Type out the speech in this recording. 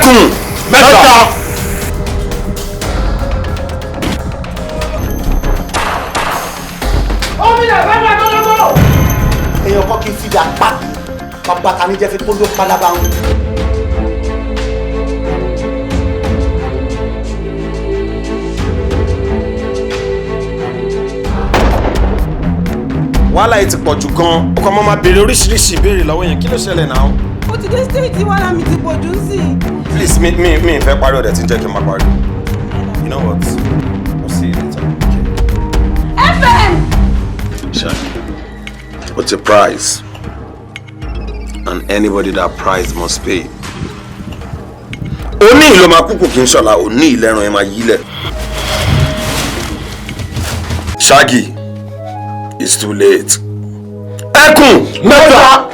Ẹkùn mẹ́ta. Èèyàn kan kì í fi dà pa bàbá ta ní jẹ́ fi kóńdó pálábá wọn. Wàhálà yìí ti pọ̀ jù gan-an. Ọkọ̀ ọmọ máa béèrè oríṣiríṣi ìbéèrè lọ́wọ́ yẹn. Kí ló ṣẹlẹ̀ náà? Ó ti dé stage tí wàhálà mi ti pọ̀ jù sí i. Please, mi ì fẹ́ parí ọ̀dẹ̀ tí ń jẹ́ kí n máa parí. You know what? I'll see you later. Okay. FM. Shaggy, what's your price? And anybody that price must pay. Òní ìlú máa kúkú kì í ṣọ̀la, òní ìlẹ́ran ẹ máa yílẹ̀. Shaggy, it's too late. Ẹkùn mẹ́ta.